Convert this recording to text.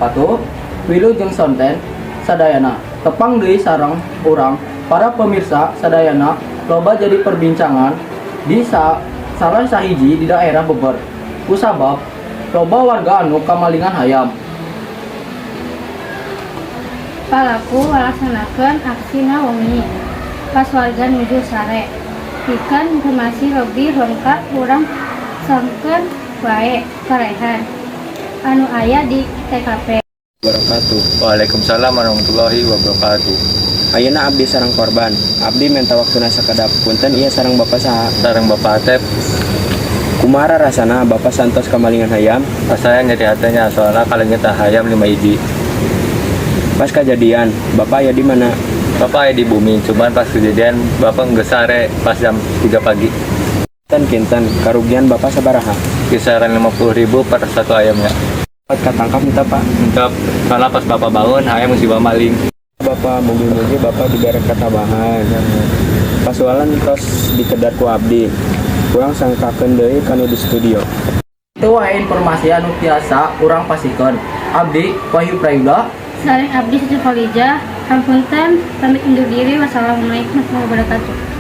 wabarakatuh. Wilujeng sonten sadayana. Tepang deui sareng urang, para pemirsa sadayana. Loba jadi perbincangan di salah sahiji di daerah Beber kusabab loba warga anu kamalingan hayam. Palaku ngalaksanakeun aksina wengi pas warga nuju sare. Pikeun informasi lebih lengkap, urang sangkeun wae karehan anu aya di TKP. Wabarakatuh. Waalaikumsalam warahmatullahi wabarakatuh. Ayeuna abdi sareng korban. Abdi minta waktuna sakedap. Punten, ieu sareng Bapak saha? Sareng Bapak Atep. Kumaha rasana Bapak saatos kamalingan hayam? Rasanya nyeri hatenya, soalnya kaleungit hayam 5 hiji. Pas kejadian, Bapak aya di mana? Bapak aya di bumi, cuman pas kejadian Bapak nggak sare pas jam 3 pagi. Kinten kinten karugian Bapak sabaraha? Kisaran 50 ribu per satu ayamnya. Katangkap henteu, Pak? Untuk soalnya pas Bapak bangun, hayam mesti bawa maling. Bapak, mugi-mugi Bapak diberi ketabahan. Pasualan tos dikedar ku abdi. Urang sangkakeun deui kanu di studio. Itu wae informasi anu tiasa urang pasihkeun. Abdi Wahyu Prayuda. Sareng abdi Siti Khalijah, hapunten, pamit undur diri. Wassalamualaikum warahmatullahi wabarakatuh.